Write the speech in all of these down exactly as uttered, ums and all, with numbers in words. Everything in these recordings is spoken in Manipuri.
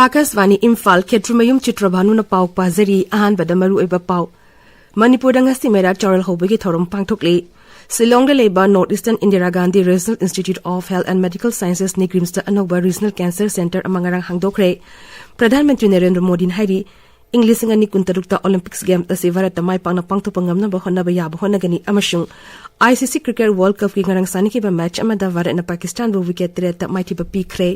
ꯑꯥꯀꯥꯁꯕꯥꯅꯤ ꯏꯝꯐꯥꯜ, ꯈꯦꯇ꯭ꯔꯤꯃꯌꯨꯝ ꯆꯤꯇ꯭ꯔꯚꯥꯅꯨꯅ ꯄꯥꯎ ꯄꯥꯖꯔꯤ꯫ ꯑꯍꯥꯟꯕꯗ ꯃꯔꯨꯑꯣꯏꯕ ꯄꯥꯎ꯫ ꯃꯅꯤꯄꯨꯔꯗ ꯉꯁꯤ ꯃꯦꯔꯥ ꯆꯥꯎꯔꯦꯜ ꯍꯧꯕꯒꯤ ꯊꯧꯔꯝ ꯄꯥꯡꯊꯣꯛꯂꯤ꯫ ꯁꯤꯂꯣꯡꯗ ꯂꯩꯕ North Eastern Indira Gandhi Regional Institute of Health and Medical Sciences, NIGRIHMS-ꯇ ꯑꯅꯧꯕ Regional Cancer Center ꯑꯃ ꯉꯔꯥꯡ ꯍꯥꯡꯗꯣꯛꯈ꯭ꯔꯦ꯫ ꯄ꯭ꯔꯙꯥꯟ ꯃꯟꯇ꯭ꯔꯤ ꯅꯔꯦꯟꯗ꯭ꯔ ꯃꯣꯗꯤꯅ ꯍꯥꯏꯔꯤ, ꯏꯪ ꯂꯤꯁꯤꯡ ꯑꯅꯤ ꯀꯨꯟꯇꯔꯨꯛꯇ Olympics Games ꯑꯁꯤ ꯚꯥꯔꯠꯇ ꯃꯥꯏ ꯄꯥꯛꯅ ꯄꯥꯡꯊꯣꯛꯄ ꯉꯝꯅꯕ ꯍꯣꯠꯅꯕ ꯌꯥꯕ ꯍꯣꯠꯅꯒꯅꯤ ꯑꯃꯁꯨꯡ ICC Cricket World Cup-ꯀꯤ ꯉꯔꯥꯡ ꯁꯥꯟꯅꯈꯤꯕ match ꯑꯃꯗ ꯚꯥꯔꯠꯅ ꯄꯥꯀꯤꯁꯇꯥꯟꯕꯨ wicket ꯇꯔꯦꯠꯇ ꯃꯥꯏꯊꯤꯕ ꯄꯤꯈ꯭ꯔꯦ꯫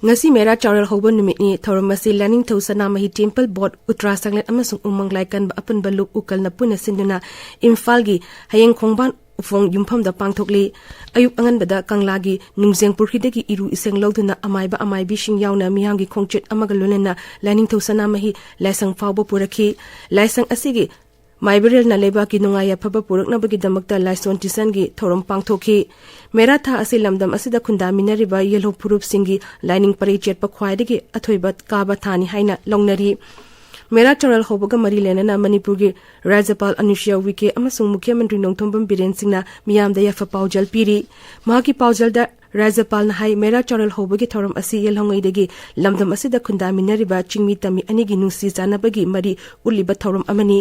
ꯉꯁꯤ ꯃꯦꯔꯥ ꯆꯥꯎꯔꯦꯜ ꯍꯧꯕ ꯅꯨꯃꯤꯠꯅꯤ꯫ ꯊꯧꯔꯝ ꯑꯁꯤ ꯂꯥꯏꯅꯤꯡꯊꯧ ꯁꯅꯥꯃꯍꯤ Temple Board, ꯎꯇ꯭ꯔꯥ ꯁꯪꯂꯦꯟ ꯑꯃꯁꯨꯡ ꯎꯃꯪ ꯂꯥꯏ ꯀꯟꯕ ꯑꯄꯨꯟꯕ ꯂꯨꯞ ꯎꯀꯜꯅ ꯄꯨꯟꯅ ꯁꯤꯟꯗꯨꯅ ꯏꯝꯐꯥꯜꯒꯤ ꯍꯌꯦꯡ ꯈꯣꯡꯕꯥꯟ ꯎꯐꯣꯡ ꯌꯨꯝꯐꯝꯗ ꯄꯥꯡꯊꯣꯛꯂꯤ꯫ ꯑꯌꯨꯛ ꯑꯉꯟꯕꯗ ꯀꯪꯂꯥꯒꯤ ꯅꯨꯡꯖꯦꯡ ꯄꯨꯈ꯭ꯔꯤꯗꯒꯤ ꯏꯔꯨ ꯏꯁꯤꯡ ꯂꯧꯗꯨꯅ ꯑꯃꯥꯏꯕ ꯑꯃꯥꯏꯕꯤꯁꯤꯡ ꯌꯥꯎꯅ ꯃꯤꯌꯥꯝꯒꯤ ꯈꯣꯡꯆꯠ ꯑꯃꯒ ꯂꯣꯏꯅꯅ ꯂꯥꯏꯅꯤꯡꯊꯧ ꯁꯅꯥꯃꯍꯤ ꯂꯥꯏꯁꯪ ꯐꯥꯎꯕ ꯄꯨꯔꯛꯈꯤ꯫ ꯂꯥꯏꯁꯪ ꯑꯁꯤꯒꯤ ꯃꯥꯏꯕꯔꯦꯜꯅ ꯂꯩꯕꯥꯛꯀꯤ ꯅꯨꯡꯉꯥꯏ ꯌꯥꯏꯐꯕ ꯄꯨꯔꯛꯅꯕꯒꯤꯗꯃꯛꯇ ꯂꯥꯏꯁꯣꯟ ꯇꯤꯁꯟꯒꯤ ꯊꯧꯔꯝ ꯄꯥꯡꯊꯣꯛꯈꯤ꯫ ꯃꯦꯔꯥ ꯊꯥ ꯑꯁꯤ ꯂꯝꯗꯝ ꯑꯁꯤꯗ ꯈꯨꯟꯗꯥꯃꯤꯟꯅꯔꯤꯕ ꯌꯦꯜꯍꯧ ꯐꯨꯔꯨꯞꯁꯤꯡꯒꯤ ꯂꯥꯏꯅꯤꯡ ꯄꯔꯩ ꯆꯦꯠꯄ ꯈ꯭ꯋꯥꯏꯗꯒꯤ ꯑꯊꯣꯏꯕ ꯀꯥꯕ ꯊꯥꯅꯤ ꯍꯥꯏꯅ ꯂꯧꯅꯔꯤ꯫ ꯃꯦꯔꯥ ꯆꯥꯎꯔꯦꯜ ꯍꯧꯕꯒ ꯃꯔꯤ ꯂꯩꯅꯅ ꯃꯅꯤꯄꯨꯔꯒꯤ ꯔꯥꯖ꯭ꯌꯄꯥꯜ ꯑꯅꯨꯁ꯭ꯌꯥ ꯎꯏꯀꯦ ꯑꯃꯁꯨꯡ ꯃꯨꯈ꯭ꯌ ꯃꯟꯇ꯭ꯔꯤ ꯅꯣꯡꯊꯣꯝꯕꯝ ꯕꯤꯔꯦꯟ ꯁꯤꯡꯅ ꯃꯤꯌꯥꯝꯗ ꯌꯥꯏꯐ ꯄꯥꯎꯖꯦꯜ ꯄꯤꯔꯤ꯫ ꯃꯍꯥꯛꯀꯤ ꯄꯥꯎꯖꯦꯜꯗ ꯔꯥꯖ꯭ꯌꯄꯥꯜꯅ ꯍꯥꯏ, ꯃꯦꯔꯥ ꯆꯥꯎꯔꯦꯜ ꯍꯧꯕꯒꯤ ꯊꯧꯔꯝ ꯑꯁꯤ ꯌꯦꯜꯍꯧꯉꯩꯗꯒꯤ ꯂꯝꯗꯝ ꯑꯁꯤꯗ ꯈꯨꯟꯗꯥꯃꯤꯟꯅꯔꯤꯕ ꯆꯤꯡꯃꯤ ꯇꯝꯃꯤ ꯑꯅꯤꯒꯤ ꯅꯨꯡꯁꯤ ꯆꯥꯟꯅꯕꯒꯤ ꯃꯔꯤ ꯎꯠꯂꯤꯕ ꯊꯧꯔꯝ ꯑꯃꯅꯤ꯫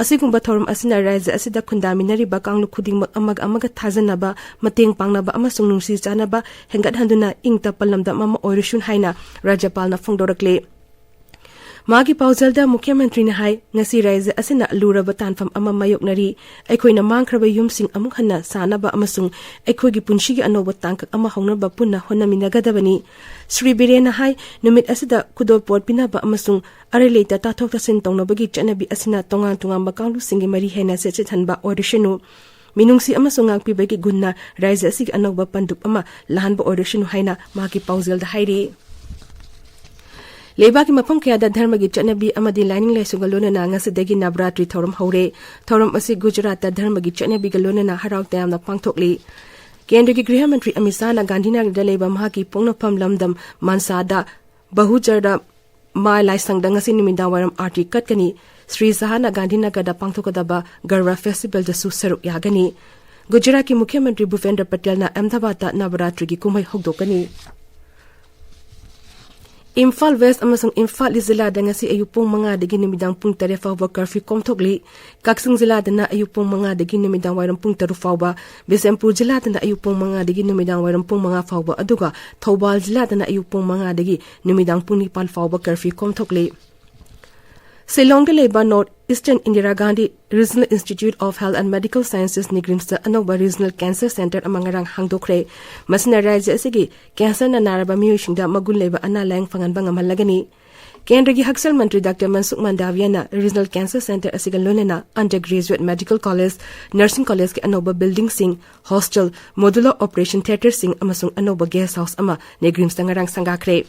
ꯑꯁꯤꯒꯨꯝꯕ ꯊꯧꯔꯝ ꯑꯁꯤꯅ ꯔꯥꯖ꯭ꯌ ꯑꯁꯤꯗ ꯈꯨꯟꯗꯥꯃꯤꯟꯅꯔꯤꯕ ꯀꯥꯡꯂꯨꯞ ꯈꯨꯗꯤꯡꯃꯛ ꯑꯃꯒ ꯑꯃꯒ ꯊꯥꯖꯅꯕ, ꯃꯇꯦꯡ ꯄꯥꯡꯅꯕ ꯑꯃꯁꯨꯡ ꯅꯨꯡꯁꯤ ꯆꯥꯟꯅꯕ ꯍꯦꯟꯒꯠꯍꯟꯗꯨꯅ ꯏꯪ ꯇꯞꯄ ꯂꯝꯗꯝ ꯑꯃ ꯑꯣꯏꯔꯁꯨꯟ ꯍꯥꯏꯅ ꯔꯥꯖ꯭ꯌꯄꯥꯜꯅ ꯐꯣꯡꯗꯣꯔꯛꯂꯤ꯫ ꯃꯍꯥꯛꯀꯤ ꯄꯥꯎꯖꯦꯜꯗ ꯃꯨꯈ꯭ꯌ ꯃꯟꯇ꯭ꯔꯤꯅ ꯍꯥꯏ, ꯉꯁꯤ ꯔꯥꯖ꯭ꯌ ꯑꯁꯤꯅ ꯂꯨꯔꯕ ꯇꯥꯟꯐꯝ ꯑꯃ ꯃꯥꯌꯣꯛꯅꯔꯤ꯫ ꯑꯩꯈꯣꯏꯅ ꯃꯥꯡꯈ꯭ꯔꯕ ꯌꯨꯝꯁꯤꯡ ꯑꯃꯨꯛ ꯍꯟꯅ ꯁꯥꯅꯕ ꯑꯃꯁꯨꯡ ꯑꯩꯈꯣꯏꯒꯤ ꯄꯨꯟꯁꯤꯒꯤ ꯑꯅꯧꯕ ꯇꯥꯡꯀꯛ ꯑꯃ ꯍꯧꯅꯕ ꯄꯨꯟꯅ ꯍꯣꯠꯅꯃꯤꯟꯅꯒꯗꯕꯅꯤ꯫ ꯁ꯭ꯔꯤ ꯕꯤꯔꯦꯟꯅ ꯍꯥꯏ, ꯅꯨꯃꯤꯠ ꯑꯁꯤꯗ ꯈꯨꯗꯣꯜꯄꯣꯠ ꯄꯤꯅꯕ ꯑꯃꯁꯨꯡ ꯑꯔꯩ ꯂꯩꯇ ꯇꯥꯊꯣꯛ ꯇꯥꯁꯤꯟ ꯇꯧꯅꯕꯒꯤ ꯆꯠꯅꯕꯤ ꯑꯁꯤꯅ ꯇꯣꯉꯥꯟ ꯇꯣꯉꯥꯟꯕ ꯀꯥꯡꯂꯨꯞꯁꯤꯡꯒꯤ ꯃꯔꯤ ꯍꯦꯟꯅ ꯆꯦꯠꯁꯤꯠꯍꯟꯕ ꯑꯣꯏꯔꯁꯅꯨ꯫ ꯃꯤꯅꯨꯡꯁꯤ ꯑꯃꯁꯨꯡ ꯉꯥꯛꯄꯤꯕꯒꯤ ꯒꯨꯟꯅ ꯔꯥꯖ꯭ꯌ ꯑꯁꯤꯒꯤ ꯑꯅꯧꯕ ꯄꯟꯗꯨꯞ ꯑꯃ ꯂꯥꯍꯟꯕ ꯑꯣꯏꯔꯁꯅꯨ ꯍꯥꯏꯅ ꯃꯍꯥꯛꯀꯤ ꯄꯥꯎꯖꯦꯜꯗ ꯍꯥꯏꯔꯤ꯫ ꯂꯩꯕꯥꯛꯀꯤ ꯃꯐꯝ ꯀꯌꯥꯗ ꯙꯔꯃꯒꯤ ꯆꯠꯅꯕꯤ ꯑꯃꯗꯤ ꯂꯥꯏꯅꯤꯡ ꯂꯥꯏꯁꯣꯟꯒ ꯂꯣꯏꯅꯅ ꯉꯁꯤꯗꯒꯤ ꯅꯕꯔꯥꯇ꯭ꯔꯤ ꯊꯧꯔꯝ ꯍꯧꯔꯦ꯫ ꯊꯧꯔꯝ ꯑꯁꯤ ꯒꯨꯖꯔꯥꯠꯇ ꯙꯔꯃꯒꯤ ꯆꯠꯅꯕꯤꯒ ꯂꯣꯏꯅꯅ ꯍꯔꯥꯎ ꯇꯌꯥꯝꯅ ꯄꯥꯡꯊꯣꯛꯂꯤ꯫ ꯀꯦꯟꯗ꯭ꯔꯒꯤ ꯒ꯭ꯔꯤꯍ ꯃꯟꯇ꯭ꯔꯤ ꯑꯃꯤꯠ ꯁꯥꯍꯅ ꯒꯥꯟꯙꯤꯅꯒꯔꯗ ꯂꯩꯕ ꯃꯍꯥꯛꯀꯤ ꯄꯣꯛꯅꯐꯝ ꯂꯝꯗꯝ ꯃꯥꯟꯁꯥꯗ ꯕꯍꯨꯆꯔꯗ ꯃꯥ ꯂꯥꯏꯁꯪꯗ ꯉꯁꯤ ꯅꯨꯃꯤꯗꯥꯡ ꯋꯥꯏꯔꯝ ꯑꯥꯔꯇꯤ ꯀꯠꯀꯅꯤ꯫ ꯁ꯭ꯔꯤ ꯁꯍꯥꯅ ꯒꯥꯟꯙꯤꯅꯒꯔꯗ ꯄꯥꯡꯊꯣꯛꯀꯗꯕ ꯒꯔꯕ ꯐꯦꯁꯇꯤꯚꯦꯜꯗꯁꯨ ꯁꯔꯨꯛ ꯌꯥꯒꯅꯤ꯫ ꯒꯨꯖꯔꯥꯠꯀꯤ ꯃꯨꯈ꯭ꯌ ꯃꯟꯇ꯭ꯔꯤ ꯚꯨꯄꯦꯟꯗ꯭ꯔ ꯄꯇꯦꯜꯅ ꯑꯍꯃꯗꯥꯕꯥꯗꯇ ꯅꯕꯔꯥꯇ꯭ꯔꯤꯒꯤ ꯀꯨꯝꯍꯩ ꯍꯧꯗꯣꯛꯀꯅꯤ꯫ ꯏꯝꯐꯥꯜ ꯋꯦꯁ ꯑꯃꯁꯨꯡ ꯏꯝꯐꯥꯜ ꯏꯁ ꯖꯤꯂꯥꯗ ꯉꯁꯤ ꯑꯌꯨꯛ ꯄꯨꯡ ꯃꯉꯥꯗꯒꯤ ꯅꯨꯃꯤꯗꯥꯡ ꯄꯨꯡ ꯇꯔꯦꯠ ꯐꯥꯎꯕ ꯀꯔꯐ꯭ꯌꯨ ꯀꯣꯝꯊꯣꯛꯂꯤ꯫ ꯀꯛꯆꯤꯡ ꯖꯤꯂꯥꯗꯅ ꯑꯌꯨꯛ ꯄꯨꯡ ꯃꯉꯥꯗꯒꯤ ꯅꯨꯃꯤꯗꯥꯡ ꯋꯥꯏꯔꯝ ꯄꯨꯡ ꯇꯔꯨꯛ ꯐꯥꯎꯕ, ꯕꯤꯁꯦꯝꯄꯨꯔ ꯖꯤꯂꯥꯗꯅ ꯑꯌꯨꯛ ꯄꯨꯡ ꯃꯉꯥꯗꯒꯤ ꯅꯨꯃꯤꯗꯥꯡ ꯋꯥꯏꯔꯝ ꯄꯨꯡ ꯃꯉꯥ ꯐꯥꯎꯕ, ꯑꯗꯨꯒ ꯊꯧꯕꯥꯜ ꯖꯤꯂꯥꯗꯅ ꯑꯌꯨꯛ ꯄꯨꯡ ꯃꯉꯥꯗꯒꯤ ꯅꯨꯃꯤꯗꯥꯡ ꯄꯨꯡ ꯅꯤꯄꯥꯟ ꯐꯥꯎꯕ ꯀꯔꯐ꯭ꯌꯨ ꯀꯣꯝꯊꯣꯛꯂꯤ꯫ ꯁꯤꯂꯣꯡꯗ ꯂꯩꯕ North Eastern Indira Gandhi Regional Institute of Health and Medical Sciences, ꯅꯤꯒ꯭ꯔꯤꯝꯁꯇ ꯑꯅꯧꯕ ꯔꯤꯖꯅꯦꯜ ꯀꯦꯟꯁꯔ ꯁꯦꯟꯇꯔ ꯑꯃ ꯉꯔꯥꯡ ꯍꯥꯡꯗꯣꯛꯈ꯭ꯔꯦ꯫ ꯃꯁꯤꯅ ꯔꯥꯖ꯭ꯌ ꯑꯁꯤꯒꯤ ꯀꯦꯟꯁꯔꯅ ꯅꯥꯔꯕ ꯃꯤꯑꯣꯏꯁꯤꯡꯗ ꯃꯒꯨꯟ ꯂꯩꯕ ꯑꯅꯥ ꯂꯥꯌꯦꯡ ꯐꯪꯍꯟꯕ ꯉꯝꯍꯜꯂꯒꯅꯤ꯫ ꯀꯦꯟꯗ꯭ꯔꯒꯤ ꯍꯛꯁꯦꯜ ꯃꯟꯇ꯭ꯔꯤ ꯗꯥꯛꯇꯔ ꯃꯟꯁꯨꯈ ꯃꯥꯟꯗꯥꯚꯤꯌꯥꯅ ꯔꯤꯖꯅꯦꯜ ꯀꯦꯟꯁꯔ ꯁꯦꯟꯇꯔ ꯑꯁꯤꯒ ꯂꯣꯏꯅꯅ Undergraduate Medical College, Nursing Collegeꯀꯤ ꯑꯅꯧꯕ ꯕꯤꯜꯗꯤꯡꯁꯤꯡ, ꯍꯣꯁꯇꯦꯜ, modular operation theatreꯁꯤꯡ ꯑꯃꯁꯨꯡ ꯑꯅꯧꯕ ꯒꯦꯁ ꯍꯥꯎꯁ ꯑꯃ ꯅꯤꯒ꯭ꯔꯤꯝꯁꯇ ꯉꯔꯥꯡ ꯁꯪꯒꯥꯈ꯭ꯔꯦ꯫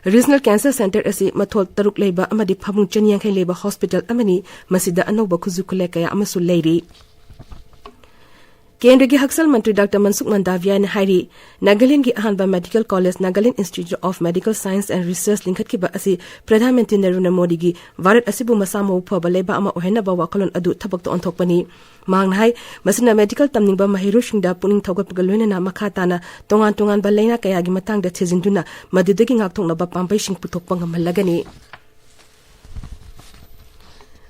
ꯔꯤꯖꯅꯦꯜ ꯀꯦꯟꯁꯔ ꯁꯦꯟꯇꯔ ꯑꯁꯤ ꯃꯊꯣꯜ ꯇꯔꯨꯛ ꯂꯩꯕ ꯑꯃꯗꯤ ꯐꯃꯨꯡ ꯆꯅꯤ ꯌꯥꯡꯈꯩ ꯂꯩꯕ ꯍꯣꯁꯄꯤꯇꯥꯜ ꯑꯃꯅꯤ꯫ ꯃꯁꯤꯗ ꯑꯅꯧꯕ ꯈꯨꯠꯁꯨ ꯈꯨꯠꯂꯥꯏ ꯀꯌꯥ ꯑꯃꯁꯨ ꯂꯩꯔꯤ꯫ ꯀꯦꯟꯗ꯭ꯔꯒꯤ ꯍꯛꯁꯦꯜ ꯃꯟꯇ꯭ꯔꯤ ꯗꯥꯛꯇꯔ ꯃꯟꯁꯨꯈ ꯃꯟꯗꯥꯚꯤꯌꯥꯅ ꯍꯥꯏꯔꯤ, ꯅꯥꯒꯥꯂꯦꯟꯗꯒꯤ ꯑꯍꯥꯟꯕ medical college, Nagaland Institute of Medical Science and Research ꯂꯤꯡꯈꯠꯈꯤꯕ ꯑꯁꯤ ꯄ꯭ꯔꯙꯥꯟ ꯃꯟꯇ꯭ꯔꯤ ꯅꯔꯦꯟꯗ꯭ꯔ ꯃꯣꯗꯤꯒꯤ ꯚꯥꯔꯠ ꯑꯁꯤꯕꯨ ꯃꯁꯥ ꯃꯎ ꯐꯕ ꯂꯩꯕꯥꯛ ꯑꯃ ꯑꯣꯏꯍꯟꯅꯕ ꯋꯥꯈꯜꯂꯣꯟ ꯑꯗꯨ ꯊꯕꯛꯇ ꯑꯣꯟꯊꯣꯛꯄꯅꯤ꯫ ꯃꯍꯥꯛꯅ ꯍꯥꯏ, ꯃꯁꯤꯅ medical ꯇꯝꯅꯤꯡꯕ ꯃꯍꯩꯔꯣꯏꯁꯤꯡꯗ ꯄꯨꯛꯅꯤꯡ ꯊꯧꯒꯠꯄꯒ ꯂꯣꯏꯅꯅ ꯃꯈꯥ ꯇꯥꯅ ꯇꯣꯉꯥꯟ ꯇꯣꯉꯥꯟꯕ ꯂꯥꯏꯅꯥ ꯀꯌꯥꯒꯤ ꯃꯇꯥꯡꯗ ꯊꯤꯖꯤꯟꯗꯨꯅ ꯃꯗꯨꯗꯒꯤ ꯉꯥꯛꯊꯣꯛꯅꯕ ꯄꯥꯝꯕꯩꯁꯤꯡ ꯄꯨꯊꯣꯛꯄ ꯉꯝꯍꯜꯂꯒꯅꯤ꯫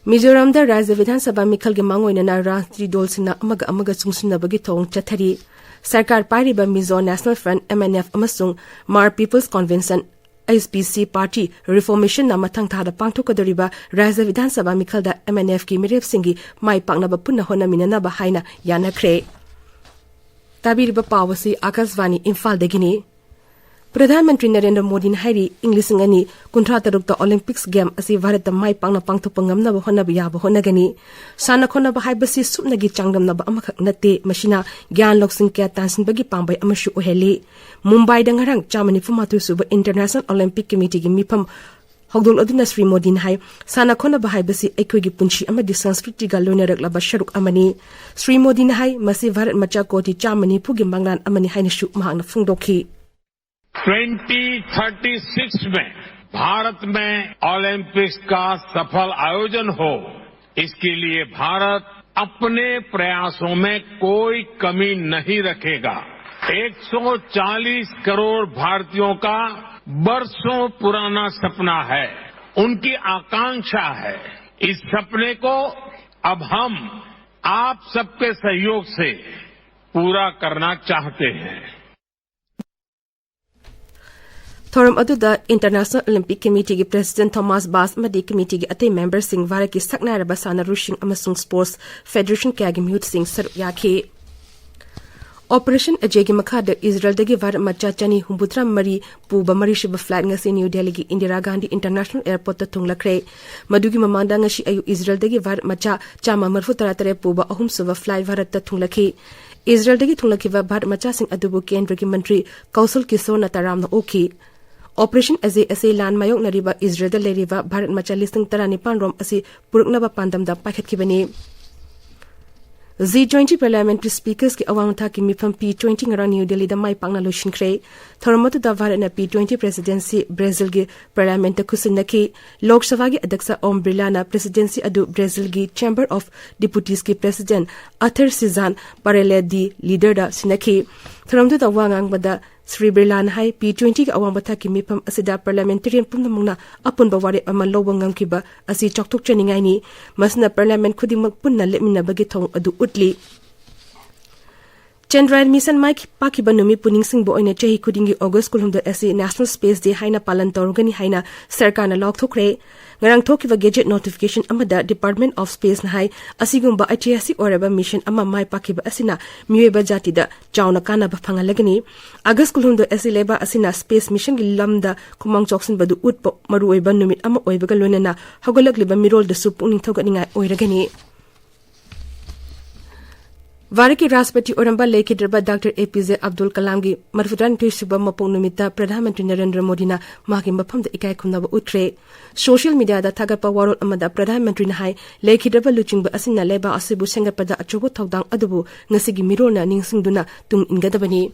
ꯃꯤꯖꯣꯔꯥꯝꯗ ꯔꯥꯖ꯭ꯌ ꯕꯤꯙꯥꯟ ꯁꯚꯥ ꯃꯤꯈꯜꯒꯤ ꯃꯥꯡꯑꯣꯏꯅꯅ ꯔꯥꯖꯅꯤꯇꯤ ꯗꯣꯜꯁꯤꯡꯅ ꯑꯃꯒ ꯑꯃꯒ ꯆꯨꯡꯁꯤꯟꯅꯕꯒꯤ ꯊꯧꯑꯣꯡ ꯆꯠꯊꯔꯤ꯫ ꯁꯔꯀꯥꯔ ꯄꯥꯏꯔꯤꯕ Mizo National Front, MNF, ꯑꯃꯁꯨꯡ Hmar People's Convention, HPC, party reformationꯅ ꯃꯊꯪ ꯊꯥꯗ ꯄꯥꯡꯊꯣꯛꯀꯗꯧꯔꯤꯕ ꯔꯥꯖ꯭ꯌ ꯕꯤꯙꯥꯟ ꯁꯚꯥ ꯃꯤꯈꯜꯗ MNFꯀꯤ ꯃꯤꯔꯦꯞꯁꯤꯡꯒꯤ ꯃꯥꯏ ꯄꯥꯛꯅꯕ ꯄꯨꯟꯅ ꯍꯣꯠꯅꯃꯤꯟꯅꯅꯕ ꯍꯥꯏꯅ ꯌꯥꯅꯈ꯭ꯔꯦ꯫ ꯇꯥꯕꯤꯔꯤꯕ ꯄꯥꯎ ꯑꯁꯤ ꯑꯥꯀꯥꯁꯕꯥꯅꯤ ꯏꯝꯐꯥꯜꯗꯒꯤꯅꯤ꯫ ꯄ꯭ꯔꯙꯥꯟ ꯃꯟꯇ꯭ꯔꯤ ꯅꯔꯦꯟꯗ꯭ꯔ ꯃꯣꯗꯤꯅ ꯍꯥꯏꯔꯤ, ꯏꯪ ꯂꯤꯁꯤꯡ ꯑꯅꯤ ꯀꯨꯟꯊ꯭ꯔꯥ ꯇꯔꯨꯛꯇ Olympics Game ꯑꯁꯤ ꯚꯥꯔꯠꯇ ꯃꯥꯏ ꯄꯥꯛꯅ ꯄꯥꯡꯊꯣꯛꯄ ꯉꯝꯅꯕ ꯍꯣꯠꯅꯕ ꯌꯥꯕ ꯍꯣꯠꯅꯒꯅꯤ꯫ ꯁꯥꯟꯅ ꯈꯣꯠꯅꯕ ꯍꯥꯏꯕꯁꯤ ꯁꯨꯞꯅꯒꯤ ꯆꯥꯡꯗꯝꯅꯕ ꯑꯃꯈꯛ ꯅꯠꯇꯦ, ꯃꯁꯤꯅ ꯒ꯭ꯌꯥꯟ ꯂꯧꯁꯤꯡ ꯀꯌꯥ ꯇꯥꯟꯁꯤꯟꯕꯒꯤ ꯄꯥꯝꯕꯩ ꯑꯃꯁꯨ ꯑꯣꯏꯍꯜꯂꯤ꯫ ꯃꯨꯝꯕꯥꯏꯗ ꯉꯔꯥꯡ ꯆꯥꯝꯃ ꯅꯤꯐꯨ ꯃꯥꯊꯣꯏ ꯁꯨꯕ International Olympic Committeeꯒꯤ ꯃꯤꯐꯝ ꯍꯧꯗꯣꯛꯂꯗꯨꯅ ꯁ꯭ꯔꯤ ꯃꯣꯗꯤꯅ ꯍꯥꯏ, ꯁꯥꯟꯅ ꯈꯣꯠꯅꯕ ꯍꯥꯏꯕꯁꯤ ꯑꯩꯈꯣꯏꯒꯤ ꯄꯨꯟꯁꯤ ꯑꯃꯗꯤ ꯁꯪꯁꯀ꯭ꯔꯤꯇꯤꯒ ꯂꯣꯏꯅꯔꯛꯂꯕ ꯁꯔꯨꯛ ꯑꯃꯅꯤ꯫ ꯁ꯭ꯔꯤ ꯃꯣꯗꯤꯅ ꯍꯥꯏ, ꯃꯁꯤ ꯚꯥꯔꯠ ꯃꯆꯥ ꯀꯣꯇꯤ ꯆꯥꯝꯃ ꯅꯤꯐꯨꯒꯤ ꯃꯪꯂꯥꯟ ꯑꯃꯅꯤ ꯍꯥꯏꯅꯁꯨ ꯃꯍꯥꯛꯅ ꯐꯣꯡꯗꯣꯛꯈꯤ꯫ ट्वेंटी थर्टी सिक्स में भारत में ओलंपिक्स का सफल आयोजन हो, इसके लिए भारत अपने प्रयासों में कोई कमी नहीं रखेगा। एक सौ चालीस करोड़ भारतीयों का बरसों पुराना सपना है, उनकी आकांक्षा है। इस सपने को अब हम आप सबके सहयोग से पूरा करना चाहते हैं। ꯊꯧꯔꯝ ꯑꯗꯨꯗ International Olympic Committeeꯒꯤ President Thomas Bach ꯑꯃꯗꯤ committeeꯒꯤ ꯑꯇꯩ memberꯁꯤꯡ, ꯚꯥꯔꯠꯀꯤ ꯁꯛꯅꯥꯏꯔꯕ ꯁꯥꯟꯅꯔꯣꯏꯁꯤꯡ ꯑꯃꯁꯨꯡ sports federation ꯀꯌꯥꯒꯤ ꯃꯤꯍꯨꯠꯁꯤꯡ ꯁꯔꯨꯛ ꯌꯥꯈꯤ꯫ Operation Ajayꯒꯤ ꯃꯈꯥꯗ ꯏꯖꯔꯦꯜꯗꯒꯤ ꯚꯥꯔꯠ ꯃꯆꯥ ꯆꯅꯤ ꯍꯨꯝꯐꯨꯇꯔꯥ ꯃꯔꯤ ꯄꯨꯕ ꯃꯔꯤꯁꯨꯕ flight ꯉꯁꯤ ꯅ꯭ꯌꯨ ꯗꯦꯜꯂꯤꯒꯤ ꯏꯟꯗꯤꯔꯥ ꯒꯥꯟꯙꯤ International Airportꯇ ꯊꯨꯡꯂꯈ꯭ꯔꯦ꯫ ꯃꯗꯨꯒꯤ ꯃꯃꯥꯡꯗ ꯉꯁꯤ ꯑꯌꯨꯛ ꯏꯖꯔꯦꯜꯗꯒꯤ ꯚꯥꯔꯠ ꯃꯆꯥ ꯆꯥꯝꯃ ꯃꯔꯤꯐꯨ ꯇꯔꯥ ꯇꯔꯦꯠ ꯄꯨꯕ ꯑꯍꯨꯝꯁꯨꯕ flight ꯚꯥꯔꯠꯇ ꯊꯨꯡꯂꯈꯤ꯫ ꯏꯖꯔꯦꯜꯗꯒꯤ ꯊꯨꯡꯂꯈꯤꯕ ꯚꯥꯔꯠ ꯃꯆꯥꯁꯤꯡ ꯑꯗꯨꯕꯨ ꯀꯦꯟꯗ꯭ꯔꯒꯤ ꯃꯟꯇ꯭ꯔꯤ ꯀꯧꯁꯜ ꯀꯤꯁꯣꯔꯅ ꯇꯔꯥꯝꯅ ꯑꯣꯛꯈꯤ꯫ Operation Ajay ꯑꯁꯤ ꯂꯥꯟ ꯃꯥꯌꯣꯛꯅꯔꯤꯕ ꯏꯖꯔꯦꯜꯗ ꯂꯩꯔꯤꯕ ꯚꯥꯔꯠ ꯃꯆꯥ ꯂꯤꯁꯤꯡ ꯇꯔꯥꯅꯤꯄꯥꯟ ꯔꯣꯝ ꯑꯁꯤ ꯄꯨꯔꯛꯅꯕ ꯄꯥꯟꯗꯝꯗ ꯄꯥꯏꯈꯠꯈꯤꯕꯅꯤ꯫ G twenty Parliamentary Speakersꯀꯤ ꯑꯋꯥꯡ ꯊꯥꯛꯀꯤ ꯃꯤꯐꯝ P twenty ꯉꯔꯥꯡ ꯅ꯭ꯌꯨ ꯗꯦꯜꯂꯤꯗ ꯃꯥꯏ ꯄꯥꯛꯅ ꯂꯣꯏꯁꯤꯟꯈ꯭ꯔꯦ꯫ ꯊꯧꯔꯝ ꯑꯗꯨꯗ ꯚꯥꯔꯠꯅ P twenty presidency ꯕ꯭ꯔꯥꯖꯤꯜꯒꯤ Parliamentꯇ ꯈꯨꯠꯁꯤꯟꯅꯈꯤ꯫ ꯂꯣꯛ ꯁꯚꯥꯒꯤ ꯑꯗ꯭ꯌꯛꯁ ꯑꯣꯝ ꯕꯤꯔꯂꯥꯅ presidency ꯑꯗꯨ ꯕ꯭ꯔꯥꯖꯤꯜꯒꯤ Chamber of Deputiesꯀꯤ President Arthur Cezanne Barelli de Liderꯗ ꯁꯤꯟꯅꯈꯤ꯫ ꯊꯧꯔꯝꯗꯨꯗ ꯋꯥ ꯉꯥꯡꯕꯗ ꯁ꯭ꯔꯤ ꯕꯤꯔꯂꯥꯅ ꯍꯥꯏ, P twentyꯒꯤ ꯑꯋꯥꯡꯕ ꯊꯥꯛꯀꯤ ꯃꯤꯐꯝ ꯑꯁꯤꯗ parliamentarian ꯄꯨꯝꯅꯃꯛꯅ ꯑꯄꯨꯟꯕ ꯋꯥꯔꯦꯞ ꯑꯃ ꯂꯧꯕ ꯉꯝꯈꯤꯕ ꯑꯁꯤ ꯆꯥꯎꯊꯣꯛꯆꯅꯤꯡꯉꯥꯏꯅꯤ꯫ ꯃꯁꯤꯅ parliament ꯈꯨꯗꯤꯡꯃꯛ ꯄꯨꯟꯅ ꯂꯦꯞꯃꯤꯟꯅꯕꯒꯤ ꯊꯧꯑꯣꯡ ꯑꯗꯨ ꯎꯠꯂꯤ꯫ Chandrayaan mission ꯃꯥꯏ ꯄꯥꯛꯈꯤꯕ ꯅꯨꯃꯤꯠꯄꯨ ꯅꯤꯡꯁꯤꯡꯕ ꯑꯣꯏꯅ ꯆꯍꯤ ꯈꯨꯗꯤꯡꯒꯤ August ꯀꯨꯟꯍꯨꯝꯗꯣꯏ ꯑꯁꯤ National Space Day ꯍꯥꯏꯅ ꯄꯥꯂꯟ ꯇꯧꯔꯒꯅꯤ ꯍꯥꯏꯅ ꯁꯔꯀꯥꯔꯅ ꯂꯥꯎꯊꯣꯛꯈ꯭ꯔꯦ꯫ ꯉꯔꯥꯡ ꯊꯣꯛꯈꯤꯕ gazette notification ꯑꯃꯗ Department of Spaceꯅ ꯍꯥꯏ, ꯑꯁꯤꯒꯨꯝꯕ ꯑꯩꯇꯤꯍꯥꯁꯤꯛ ꯑꯣꯏꯔꯕ mission ꯑꯃ ꯃꯥꯏ ꯄꯥꯛꯈꯤꯕ ꯑꯁꯤꯅ ꯃꯤꯑꯣꯏꯕ ꯖꯥꯇꯤꯗ ꯆꯥꯎꯅ ꯀꯥꯟꯅꯕ ꯐꯪꯍꯜꯂꯒꯅꯤ꯫ August ꯀꯨꯟꯍꯨꯝꯗꯣꯏ ꯑꯁꯤ ꯂꯩꯕꯥꯛ ꯑꯁꯤꯅ space missionꯒꯤ ꯂꯝꯗ ꯈꯨꯃꯥꯡ ꯆꯥꯎꯁꯤꯟꯕꯗꯨ ꯎꯠꯄ ꯃꯔꯨꯑꯣꯏꯕ ꯅꯨꯃꯤꯠ ꯑꯃ ꯑꯣꯏꯕꯒ ꯂꯣꯏꯅꯅ ꯍꯧꯒꯠꯂꯛꯂꯤꯕ ꯃꯤꯔꯣꯜꯗꯁꯨ ꯄꯨꯛꯅꯤꯡ ꯊꯧꯒꯠꯅꯤꯡꯉꯥꯏ ꯑꯣꯏꯔꯒꯅꯤ꯫ ꯚꯥꯔꯠꯀꯤ ꯔꯥꯁꯇ꯭ꯔꯄꯇꯤ ꯑꯣꯏꯔꯝꯕ ꯂꯩꯈꯤꯗ꯭ꯔꯕ Doctor A P J Abdul Kalamꯒꯤ ꯃꯔꯤꯐꯨꯇꯔꯥꯅꯤꯊꯣꯏ ꯁꯨꯕ ꯃꯄꯣꯛ ꯅꯨꯃꯤꯠꯇ ꯄ꯭ꯔꯙꯥꯟ ꯃꯟꯇ꯭ꯔꯤ ꯅꯔꯦꯟꯗ꯭ꯔ ꯃꯣꯗꯤꯅ ꯃꯍꯥꯛꯀꯤ ꯃꯐꯝꯗ ꯏꯀꯥꯏ ꯈꯨꯝꯅꯕ ꯎꯠꯈ꯭ꯔꯦ꯫ Social mediaꯗ ꯊꯥꯒꯠꯄ ꯋꯥꯔꯣꯜ ꯑꯃꯗ ꯄ꯭ꯔꯙꯥꯟ ꯃꯟꯇ꯭ꯔꯤꯅ ꯍꯥꯏ, ꯂꯩꯈꯤꯗ꯭ꯔꯕ ꯂꯨꯆꯤꯡꯕ ꯑꯁꯤꯅ ꯂꯩꯕꯥꯛ ꯑꯁꯤꯕꯨ ꯁꯦꯝꯒꯠꯄꯗ ꯑꯆꯧꯕ ꯊꯧꯗꯥꯡ ꯑꯗꯨꯕꯨ ꯉꯁꯤꯒꯤ ꯃꯤꯔꯣꯜꯅ ꯅꯤꯡꯁꯤꯡꯗꯨꯅ ꯇꯨꯡ ꯏꯟꯒꯗꯕꯅꯤ꯫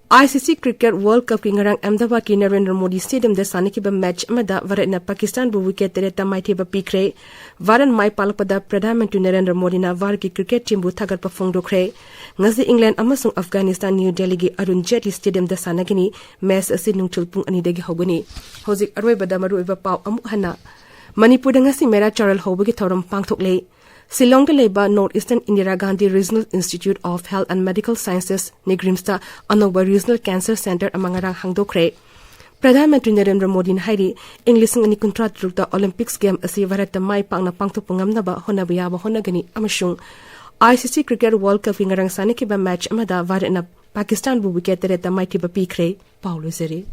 ICC Cricket World Cupꯀꯤ ꯉꯔꯥꯡ ꯑꯍꯃꯗꯥꯕꯥꯗꯀꯤ ꯅꯔꯦꯟꯗ꯭ꯔ ꯃꯣꯗꯤ Stadiumꯗ ꯁꯥꯟꯅꯈꯤꯕ match ꯑꯃꯗ ꯚꯥꯔꯠꯅ ꯄꯥꯀꯤꯁꯇꯥꯟꯕꯨ wicket ꯇꯔꯦꯠꯇ ꯃꯥꯏꯊꯤꯕ ꯄꯤꯈ꯭ꯔꯦ꯫ ꯚꯥꯔꯠ ꯃꯥꯏ ꯄꯥꯛꯂꯛꯄꯗ ꯄ꯭ꯔꯙꯥꯟ ꯃꯟꯇ꯭ꯔꯤ ꯅꯔꯦꯟꯗ꯭ꯔ ꯃꯣꯗꯤꯅ ꯚꯥꯔꯠꯀꯤ cricket teamꯕꯨ ꯊꯥꯒꯠꯄ ꯐꯣꯡꯗꯣꯛꯈ꯭ꯔꯦ꯫ ꯉꯁꯤ England ꯑꯃꯁꯨꯡ Afghanistan New Delhiꯒꯤ ꯑꯔꯨꯟ ꯖꯦꯠꯂꯤ Stadiumꯗ ꯁꯥꯟꯅꯒꯅꯤ꯫ Match ꯑꯁꯤ ꯅꯨꯡꯊꯤꯜ ꯄꯨꯡ ꯑꯅꯤꯗꯒꯤ ꯍꯧꯒꯅꯤ꯫ ꯍꯧꯖꯤꯛ ꯑꯔꯣꯏꯕꯗ ꯃꯔꯨꯑꯣꯏꯕ ꯄꯥꯎ ꯑꯃꯨꯛ ꯍꯟꯅ꯫ ꯃꯅꯤꯄꯨꯔꯗ ꯉꯁꯤ ꯃꯦꯔꯥ ꯆꯥꯔꯦꯜ ꯍꯧꯕꯒꯤ ꯊꯧꯔꯝ ꯄꯥꯡꯊꯣꯛꯂꯦ꯫ ꯁꯤꯂꯣꯡꯗ ꯂꯩꯕ North Eastern Indira Gandhi Regional Institute of Health and Medical Sciences, NIGRIHMSꯇ ꯑꯅꯧꯕ Regional Cancer Center ꯑꯃ ꯉꯔꯥꯡ ꯍꯥꯡꯗꯣꯛꯈ꯭ꯔꯦ꯫ ꯄ꯭ꯔꯙꯥꯟ ꯃꯟꯇ꯭ꯔꯤ ꯅꯔꯦꯟꯗ꯭ꯔ ꯃꯣꯗꯤꯅ ꯍꯥꯏꯔꯤ, ꯏꯪ ꯂꯤꯁꯤꯡ ꯑꯅꯤ ꯀꯨꯟꯊ꯭ꯔꯥ ꯇꯔꯨꯛꯇ Olympics Game ꯑꯁꯤ ꯚꯥꯔꯠꯇ ꯃꯥꯏ ꯄꯥꯛꯅ ꯄꯥꯡꯊꯣꯛꯄ ꯉꯝꯅꯕ ꯍꯣꯠꯅꯕ ꯌꯥꯕ ꯍꯣꯠꯅꯒꯅꯤ ꯑꯃꯁꯨꯡ ICC Cricket World Cupꯀꯤ ꯉꯔꯥꯡ ꯁꯥꯟꯅꯈꯤꯕ match ꯑꯃꯗ ꯚꯥꯔꯠꯅ ꯄꯥꯀꯤꯁꯇꯥꯟꯕꯨ wicket ꯇꯔꯦꯠꯇ ꯃꯥꯏꯊꯤꯕ ꯄꯤꯈ꯭ꯔꯦ꯫ ꯄꯥꯎ ꯂꯣꯏꯖꯔꯦ꯫